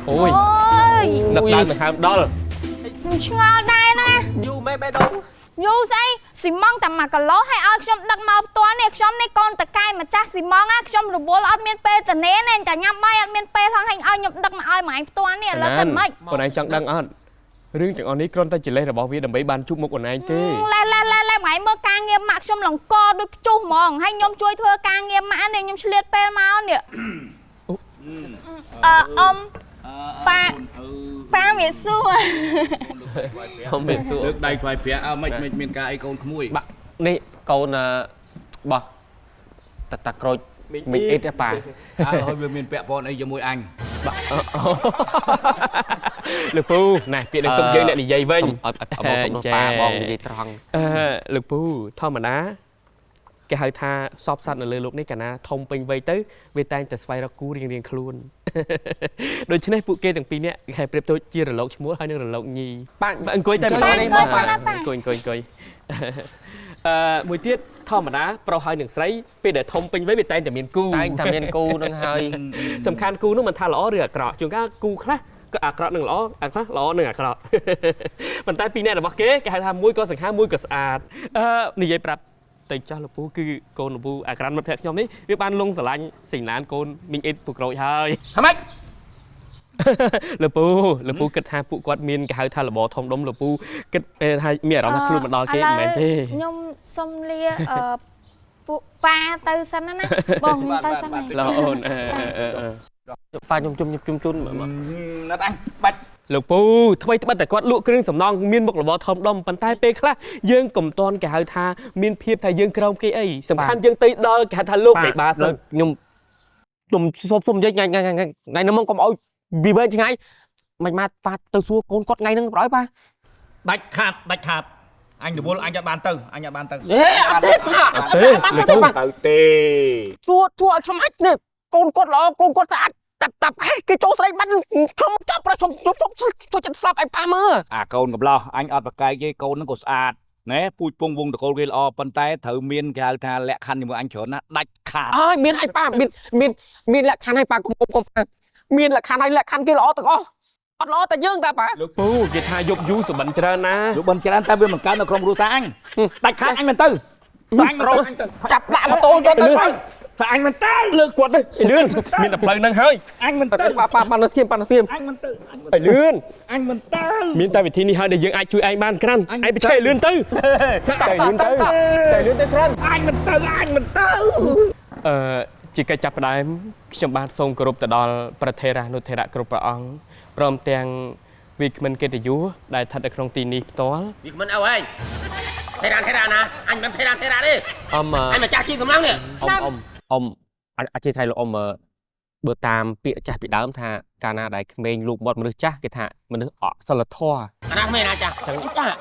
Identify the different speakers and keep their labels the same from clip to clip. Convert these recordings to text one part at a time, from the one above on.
Speaker 1: អូយ
Speaker 2: អូយ
Speaker 1: នឹកដើមដង្ហើមដល់
Speaker 2: ខ្ញុំឆ្ងល់ដែរណា
Speaker 3: យូរមែនបេះដូង
Speaker 2: យូរស្អីស៊ីម៉ងតែ1គីឡូឲ្យឲ្យខ្ញុំដឹកមកផ្ទាល់នេះខ្ញុំនេះកូនតកែម្ចាស់ស៊ីម៉ងណាខ្ញុំរវល់អត់មានពេលតនេទេតែញ៉ាំបាយអត់មានពេលហងឲ្យខ្ញុំដឹកមកឲ្យមួយឯងផ្ទាល់នេះឥឡូវទៅម៉េច
Speaker 1: អូនឯងចង់ដឹងអត់រឿងទាំងអស់នេះគ្រាន់តែជាលេសរបស់វាដើម្បីបានជួបមុខអូនឯងទេ
Speaker 2: ឡែឡែឡែឡែមួយឯងមើលការងារម៉ាក់ខ្ញុំលង្កដូចខ្ជុះហ្មងហើយខ្ញុំជួយធ្វើការងារម៉ាក់នេះខ្ញុំឆ្លៀតពេលមកនេះអឺអ៊ំប៉ាប៉ាមានសួរ
Speaker 3: អមមានសួរ
Speaker 4: លើកដៃថ្វាយព្រះអើមិនមិនមានការអីកូនក្មួយ
Speaker 3: បាក់នេះកូនបោះតតាក្រូចមីអ៊ីតប៉ា
Speaker 4: អើហើយវាមានពាក់ព័ន្ធអីជាមួយអញ
Speaker 3: បាក់
Speaker 1: លោកពូណែពាក្យនឹងទុកយើងអ្នកនិយាយវិញ
Speaker 3: អត់អត់បងប៉ាបងនិយាយត្រង់
Speaker 1: អឺលោកពូធម្មតាគេហៅថាសពសត្វនៅលើលោកនេះកាលណាធំពេញវ័យទៅវាតែងតែស្វែងរកគូរៀងៗខ្លួនដូច្នេះពួកគេទាំងពីរនាក់គេប្រៀបដូចជារលកឈ្មោះហើយនិងរលកញី
Speaker 3: ប៉ា
Speaker 1: អង្គុយតែម្ដង
Speaker 2: អង្គុយសិនណាប៉ា
Speaker 1: អង្គុយអង្គុយអង្គុយអឺមួយទៀតធម្មតាប្រុសហើយនឹងស្រីពេលដែលធំពេញវ័យវាតែងតែមានគូ
Speaker 3: តែងតែមានគូនឹងហើយ
Speaker 1: សំខាន់គូនោះមិនថាល្អឬអាក្រក់ជួនកាលគូខ្លះក៏អាក្រក់នឹងល្អអាខ្លះល្អនឹងអាក្រក់ប៉ុន្តែពីរអ្នករបស់គេគេហៅថាមួយក៏សង្ហាមួយក៏ស្អាតអឺនិយាយប្រាប់ទៅចាស់លពូគឺកូនលពូអាក្រាន់មិត្តភក្តិខ្ញុំនេះវាបានលងស្រឡាញ់សញ្ញាណកូនមីងអ៊ីតពូក្រូចហើយ
Speaker 4: ហ្មេច
Speaker 1: លពូលពូគិតថាពួកគាត់មានគេហៅថារបរធំដុំលពូគិតថាមានអារម្មណ៍ថាខ្លួនមកដល់គេមិនមែនទេ
Speaker 2: ខ្ញុំសុំលាអឺពួកប៉ាទៅសិនណាបងខ្ញុំទៅសិនណា
Speaker 1: ល្អអូនអឺអឺ
Speaker 3: ប៉ាខ្ញុំជុំជុំជូន
Speaker 4: ណាត់អញបាច់
Speaker 1: លោកពូថ្មីត្បិតតែគាត់លក់គ្រឿងសំណង់មានមុខរបរធំដុំប៉ុន្តែពេលខ្លះយើងកុំតន់គេហៅថាមានភាពថាយើងក្រោមគេអីសំខាន់យើងទៅដល់គេហៅថាលោកនៃបាសិន
Speaker 3: ខ្ញុំខ្ញុំសុំសុំនិយាយថ្ងៃថ្ងៃថ្ងៃហ្នឹងមកកុំឲ្យវាវែងឆ្ងាយមិនមកប៉ាទៅសួរកូនគាត់ថ្ងៃហ្នឹងប្រយប៉ា
Speaker 4: ដាច់ខាតដាច់ខាតអញរវល់អញអត់បានទៅអញអត់បានទៅ
Speaker 3: អេអត់ទេប៉ា
Speaker 1: អត់ទេ
Speaker 3: អត់ទេប៉ា
Speaker 4: ទៅទេ
Speaker 3: សួរសួរឲ្យខ្ញុំហាច់នេះកូនគាត់ល្អកូនគាត់ស្អាតតាប់តាប់ហេគេចូលស្រីបាត់ខ្ញុំចាប់ប្រខ្ញុំខ្ញុំចូលចិត្តស្លាប់ឲ្យប៉ាមើល
Speaker 4: អាកូនកំឡោះអញអត់ប្រកែកទេកូនហ្នឹងក៏ស្អាតណែពូជពងវងតកូលគេល្អប៉ុន្តែត្រូវមានគេហៅថាលក្ខខណ្ឌជាមួយអញច្រើនណាស់ដាច់ខាត
Speaker 3: អើយមានឲ្យប៉ាមានមានមានលក្ខខណ្ឌឲ្យប៉ាកុំកុំប៉ាមានលក្ខខណ្ឌឲ្យលក្ខខណ្ឌគេល្អទាំងអស់អត់ល្អតែយើងតាប៉ា
Speaker 1: លោកពូគេថាយប់យូរសុបិនច្រើនណា
Speaker 4: លោកបិណ្ឌច្រើនតែវាមិនកើតនៅក្រុមគ្រួសារអញដាច់ខាតអញមិនទៅអញមិនទៅអញទៅ
Speaker 3: ចាប់ដាក់ម៉ូតូយកទៅ
Speaker 4: ថាអញមិនទៅ
Speaker 1: លើកគាត់ទៅឲ្យលឿនមានតែផ្លូវហ្នឹងហើយ
Speaker 4: អញមិនទៅ
Speaker 3: ប៉ាប៉ាប៉ានៅធៀមប៉ានៅធៀម
Speaker 4: អញមិនទៅ
Speaker 1: ឲ្យលឿន
Speaker 4: អញមិនទៅ
Speaker 1: មានតែវិធីនេះហើយដែលយើងអាចជួយឯងបានក្រាន់ឯងបច្ចេកលឿនទៅតែលឿនទៅតែលឿនទៅក្រាន់
Speaker 4: អញមិនទៅអញមិនទៅ
Speaker 1: អឺជាកិច្ចចាប់ផ្ដើមខ្ញុំបាទសូមគោរពទៅដល់ប្រធេរានុធេរៈគ្រប់ព្រះអង្គព្រមទាំងវាគ្មិនកិត្តិយសដែលស្ថិតនៅក្នុងទីនេះផ្ទាល់
Speaker 5: វាមិនអើឯងថេរ៉ាថេរ៉ាណាអញមិនថេរ៉ាថេរ៉ាទេ
Speaker 3: អម
Speaker 5: អញម្ចាស់ជីសំឡងនេះ
Speaker 3: អមអមអមអធិស្ឋានលោកអមបើតាមពាក្យចាស់ពីដើមថាកាលណាដែលក្មេងលូកមាត់មនុស្សចាស់គេថាមនុស្សអសិលធម៌
Speaker 5: អាណាក្មេងណាចាស់
Speaker 3: ចឹង
Speaker 5: ចាស់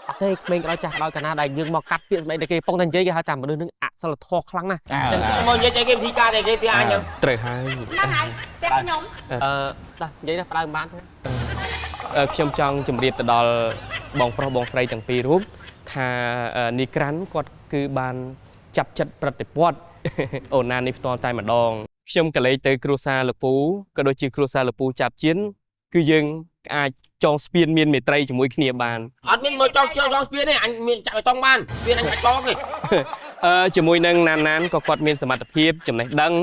Speaker 3: អត់ទេក្មេងក៏ដោយចាស់ក៏ដោយកាលណាដែលយើងមកកាត់ពាក្យសម្ដីដែលគេប៉ុងតែនិយាយគេហៅថាមនុស្សនឹងអសិលធម៌ខ្លាំងណាស់
Speaker 5: មកនិយាយតែគេវិធីការតែគេពីអញហ្នឹង
Speaker 1: ត្រូវហើយ
Speaker 6: ហ្នឹងហើយផ្ទះខ្ញុំ
Speaker 3: អឺតានិយាយណាផ្ដើមបានទេ
Speaker 1: ខ្ញុំចង់ជម្រាបទៅដល់បងប្រុសបងស្រីទាំងពីររូបថានីក្រាន់គាត់គឺបានចាប់ចិត្តប្រតិព័ទ្ធអូនណានេះផ្ទាល់តែម្ដងខ្ញុំក៏លេចទៅគ្រួសារលោកពូក៏ដូចជាគ្រួសារលោកពូចាប់ជៀនគឺយើងអាចចងស្ពានមានមេត្រីជាមួយគ្នាបាន
Speaker 5: អត់មានមកចង់ជឿចង់ស្ពានទេអញមានចាក់ឲ្យតង់បានស្ពានអញអាចតង់ទេ
Speaker 1: អឺជាមួយនឹងណានណានក៏គាត់មានសមត្ថភាពចំណេះដឹង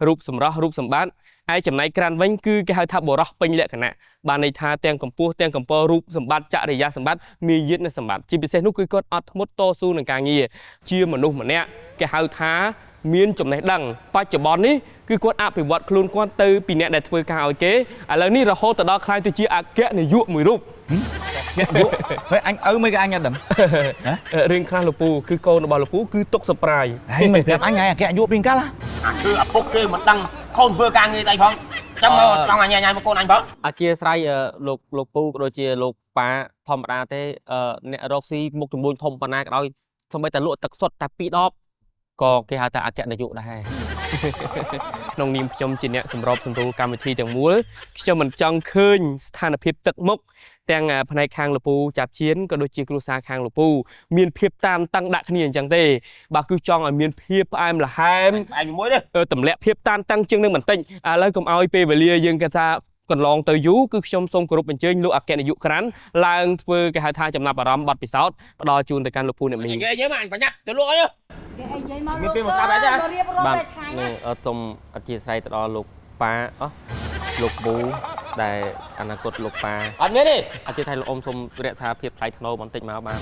Speaker 1: រូបសម្រស់រូបសម្បត្តិហើយចំណែកក្រាន់វិញគឺគេហៅថាបុរសពេញលក្ខណៈបានន័យថាទាំងកម្ពស់ទាំងកម្ពរូបសម្បត្តិចរិយាសម្បត្តិមាយាទនិងសម្បត្តិជាពិសេសនោះគឺគាត់អត់ធ្មត់តស៊ូនឹងការងារជាមនុស្សម្នាក់គេហៅថាមានចំណេះដឹងបច្ចុប្បន្ននេះគឺគាត់អភិវឌ្ឍខ្លួនគាត់ទៅពីអ្នកដែលធ្វើការឲ្យគេឥឡូវនេះរហូតទៅដល់ក្លាយទៅជាអគ្គនាយកមួយរូប
Speaker 4: យកហើយអញឪមិនក៏អញអត់ដឹង
Speaker 1: រឿងខ្លះលោកពូគឺកូនរបស់លោកពូគឺទុកសប្រាយ
Speaker 4: ហើយមិនប្រាប់អញហើយអាកយកពីកាល
Speaker 5: អាគឺឪពុកគេមិនដឹងកូនធ្វើការងារតែផងចាំមកចង់អញញ៉ាំមកកូនអញផង
Speaker 3: អធិស្ឋានលោកលោកពូក៏ដូចជាលោកប៉ាធម្មតាទេអ្នករកស៊ីមុខជំនួញធំប៉ុណ្ណាក៏ដោយសូម្បីតែលក់ទឹកសុទ្ធតែ2ដបក៏គេហៅថាអគ្គនាយកដែរ
Speaker 1: ក្នុងនាមខ្ញុំជាអ្នកសម្របសម្រួលកម្មវិធីទាំងមូលខ្ញុំមិនចង់ឃើញស្ថានភាពទឹកមុខទាំងផ្នែកខាងលពូចាប់ជៀនក៏ដូចជាគ្រួសារខាងលពូមានភាពតានតឹងដាក់គ្នាអញ្ចឹងទេបាទគឺចង់ឲ្យមានភាពផ្អែមល្ហែម
Speaker 5: អញមួយទេ
Speaker 1: ទម្លាក់ភាពតានតឹងជាងនឹងបន្តិចឥឡូវកុំឲ្យពេលវេលាយើងគេថាកន្លងទៅយូរគឺខ្ញុំសូមគោរពអញ្ជើញលោកអគ្គនាយកក្រាន់ឡើងធ្វើគេហៅថាចំណាប់អារម្មណ៍បទពិសោធន៍ផ្ដល់ជូនទៅកាន់លោកពូអ្នកមីង
Speaker 5: និយាយមកអញប្រញាប់ទៅលក់អី
Speaker 2: គេអីនិយាយមក
Speaker 5: មានពេលមកស្ដាប់អីទេ
Speaker 2: រៀបរាប់
Speaker 6: បាទ
Speaker 2: តែឆ្ងាញ់
Speaker 6: នឹង
Speaker 2: ណា
Speaker 6: សូមអធិស្ឋានទៅដល់លោកប៉ាអស់លោកពូដែលអនាគតលោកប៉ា
Speaker 5: អត់មានទេ
Speaker 6: អធិស្ឋានលោកអ៊ំសូមរក្សាភាពថ្លៃថ្នូរបន្តិចមកបាទ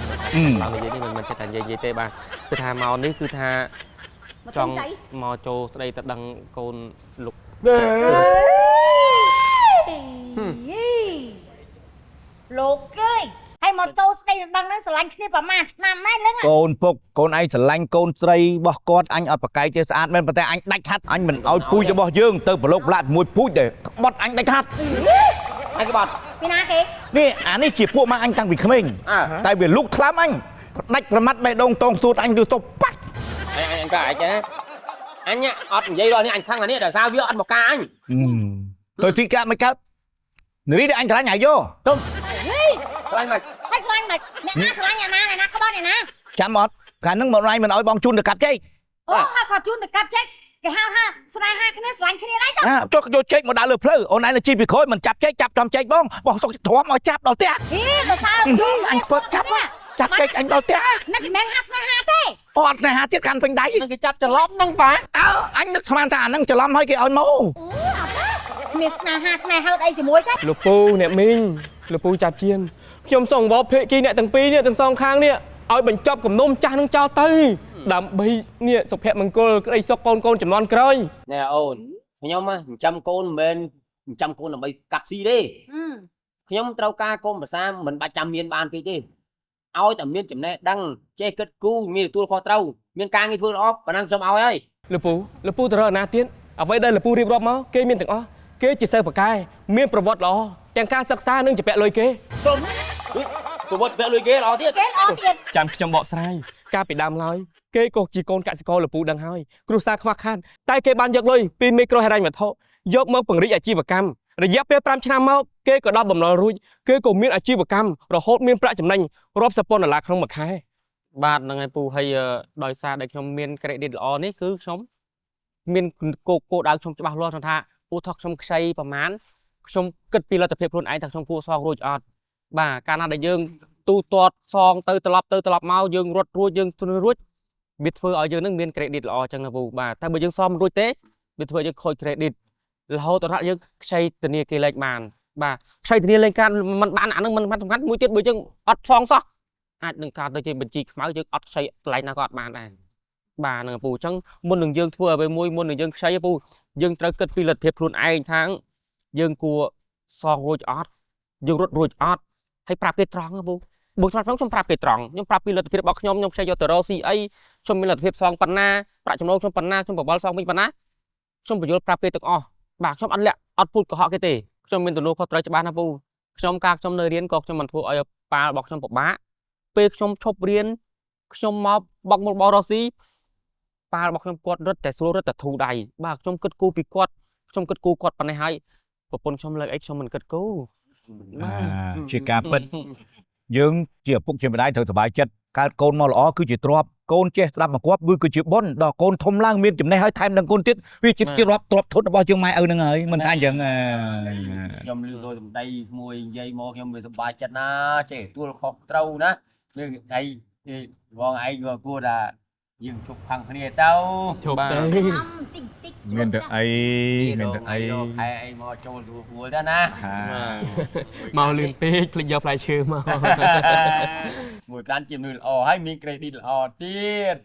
Speaker 6: ឡើងនិយាយនេះមិនមែនចេះតែនិយាយទេបាទគឺថាមកនេះគឺថាចង់មកចូលស្ដីទៅដឹងកូនលោក
Speaker 7: លោកគេហើយមកចូលស្ដីដណ្ដឹងហ្នឹងស្រឡាញ់គ្នាប្រហែលឆ្នាំណាស់ហ្នឹង
Speaker 4: កូនពុកកូនឯងស្រឡាញ់កូនស្រីរបស់គាត់អញអត់ប្រកែកទេស្អាតមែនប៉ុន្តែអញដាច់ខាត់អញមិនឲ្យពូជរបស់យើងទៅប្រឡូកប្រឡាក់ជាមួយពូជដែលក្បត់អញដាច់ខាត់
Speaker 5: អញក្បត់
Speaker 7: ពីណាគេ
Speaker 4: នេះអានេះជាពួកម៉ាក់អញតាំងពីក្មេងតែវាលុកថ្លើមអញផ្ដាច់ប្រមាត់បេះដូងតងសួតអញឬទៅប៉ាត់
Speaker 5: អញអញក៏អញចេះអញអត់និយាយដល់នេះអញខឹងអានេះដោយសារវាអត់មកការអញ
Speaker 4: ទៅទីកាមិនកើតនារីដែលអញស្រឡាញ់ហើយយោទៅ
Speaker 5: ខ្លាញ់មក
Speaker 7: ហើយស្រឡាញ់មកអ្នកណាស្រឡាញ់អ្នកណាអ្នកណាក្បត់អ្នកណា
Speaker 4: ចាំអត់កាលហ្នឹងមកឯងមិនឲ្យបងជូនទៅកាប់ចេក
Speaker 7: អូហើយគាត់ជូនទៅកាប់ចេកគេហៅថាស្នេហាគ្នាស្រឡាញ់គ្នាដែរចុះ
Speaker 4: ចុះយកចេកមកដាក់លើផ្លូវអូនឯងទៅជិះពីក្រោយមិនចាប់ចេកចាប់ចំចេកបងបងសុកទ្រាំឲ្យចាប់ដល់ផ្ទះ
Speaker 7: ហីដោយសារជូន
Speaker 4: អញពើចាប់ចាប់ចេកអញដល់ផ្ទះ
Speaker 7: នឹកមិនមែនហាស្នេហាទេ
Speaker 4: អូអត់ស្នេហាទៀតកាន់ពេញដៃ
Speaker 3: នឹងគេចាប់ច្រឡំហ្នឹងប៉ា
Speaker 4: អើអញនឹកស្មានថាអាហ្នឹងច្រឡំឲ្យគេឲ្យមក
Speaker 7: អូអត់ទេមានស្នេហាស្នេហើតអីជាមួយទេ
Speaker 1: លោកពូអ្នកមីងលោកពូចាប់ជៀនខ្ញុំសូមអង្វរភាគីអ្នកទាំងពីរនេះទាំងសងខាងនេះឲ្យបញ្ចប់គំនុំចាស់នឹងចោលទៅដើម្បីនេះសុភមង្គលក្តីសុខកូនកូនចំនួនក្រោយ
Speaker 5: ណែអូនខ្ញុំចិញ្ចឹមកូនមិនមែនចិញ្ចឹមកូនដើម្បីកាប់ស៊ីទេខ្ញុំត្រូវការកូនប្រសាមិនបាច់ចាំមានបានពេកទេឲ្យតែមានចំណេះដឹងចេះគិតគូរមានទទួលខុសត្រូវមានការងារធ្វើល្អប៉ុណ្ណឹងខ្ញុំឲ្យហើយ
Speaker 1: លោកពូលោកពូទៅរកអាណាទៀតអ្វីដែលលោកពូរៀបរាប់មកគេមានទាំងអស់គេជាសិស្សពូកែមានប្រវត្តិល្អទាំងការសិក្សានិងជាពាក់លុយគេ
Speaker 5: សុំប្រវត្តិពាក់លុយគេល្អទៀត
Speaker 7: គេល្អទៀត
Speaker 1: ចាំខ្ញុំបកស្រាយកាលពីដើមឡើយគេក៏ជាកូនកសិករលោកពូដឹងហើយគ្រួសារខ្វះខាតតែគេបានយកលុយពីមីក្រូហិរញ្ញវត្ថុយកមកពង្រីកអាជីវកម្មរយៈពេល5ឆ្នាំមកគេក៏ដល់បំណុលរួចគេក៏មានអាជីវកម្មរហូតមានប្រាក់ចំណេញរាប់សិបពាន់ដុល្លារក្នុងមួយខែ
Speaker 6: បាទហ្នឹងហើយពូហើយដោយសារដែលខ្ញុំមាន credit ល្អនេះគឺខ្ញុំមានគោលគោលដៅខ្ញុំច្បាស់លាស់ថាឧទាហរណ៍ខ្ញុំខ្ចីប្រមាណខ្ញុំគិតពីលទ្ធភាពខ្លួនឯងថាខ្ញុំគួរសងរួចអត់បាទកាលណាដែលយើងទូទាត់សងទៅត្រឡប់ទៅត្រឡប់មកយើងរត់រួចយើងរួចវាធ្វើឲ្យយើងនឹងមាន credit ល្អចឹងណាពូបាទតែបើយើងសងមិនរួចទេវាធ្វើឲ្យយើងខូច credit រហូតដល់យើងខ្ចីធនាគារលេខបានបាទខ្ចីធនាគារលេខការមិនបានអានឹងមិនសំខាន់មួយទៀតបើយើងអត់សងសោះអាចនឹងកើតទៅជាបញ្ជីខ្មៅយើងអត់ខ្ចីកន្លែងណាក៏អត់បានដែរបាទហ្នឹងពូអញ្ចឹងមុននឹងយើងធ្វើអ្វីមួយមុននឹងយើងខ្ចីពូយើងត្រូវគិតពីលទ្ធភាពខ្លួនឯងថាយើងគួរសងរួចអត់យើងរត់រួចអត់ហើយប្រាប់គេត្រង់ពូបើត្រង់ខ្ញុំប្រាប់គេត្រង់ខ្ញុំប្រាប់ពីលទ្ធភាពរបស់ខ្ញុំខ្ញុំខ្ចីយកទៅរកស៊ីអីខ្ញុំមានលទ្ធភាពសងប៉ុណ្ណាប្រាក់ចំណូលខ្ញុំប៉ុណ្ណាខ្ញុំបបល់សងវិញប៉ុណ្ណាខ្ញុំបញ្យល់ប្រាប់គេទាំងអស់បាទខ្ញុំអត់លាក់អត់ពូតកុហកគេទេខ្ញុំមានទំនួលខុសត្រូវច្បាស់ណាពូខ្ញុំកាលខ្ញុំនៅរៀនក៏ខ្ញុំមិនធ្វើឲ្យប៉ារបស់ខ្ញុំពិបាកពេលខ្ញុំឈប់រៀនខ្ញុំមកបកមុលបរកស៊ីប៉ារបស់ខ្ញុំគាត់រត់តែស្រួលរត់តែធូរដៃបាទខ្ញុំគិតគូរពីគាត់ខ្ញុំគិតគូរគាត់ប៉ុណ្ណេះហើយប្រពន្ធខ្ញុំលើកអីខ្ញុំមិនគិតគូរ
Speaker 4: ជាការពិតយើងជាឪពុកជាម្ដាយត្រូវសប្បាយចិត្តកើតកូនមកល្អគឺជាទ្រព្យកូនចេះស្ដាប់បង្គាប់វាគឺជាបុណ្យដល់កូនធំឡើងមានចំណេះហើយថែមដល់កូនទៀតវាជាទ្រព្យទ្រព្យធនរបស់យើងម៉ែឪនឹងហើយមិនថាអញ្ចឹង
Speaker 5: ខ្ញុំលឺសូរសម្ដីមួយនិយាយមកខ្ញុំវាសប្បាយចិត្តណាចេះទទួលខុសត្រូវណានឹងឯងបងឯងក៏គួរថាយើងជប់ផឹងគ្នាទៅ
Speaker 1: ជប់ទៅ
Speaker 7: តិចតិច
Speaker 4: មានតែអីមានតែអី
Speaker 5: ខែអីមកចូលស្រួលស្រួលទៅណា
Speaker 1: មកលឿនពេកភ្លេចយកផ្លែឈើមក
Speaker 5: មួយក្រានជាមនុស្សល្អហើយមាន credit ល្អទៀត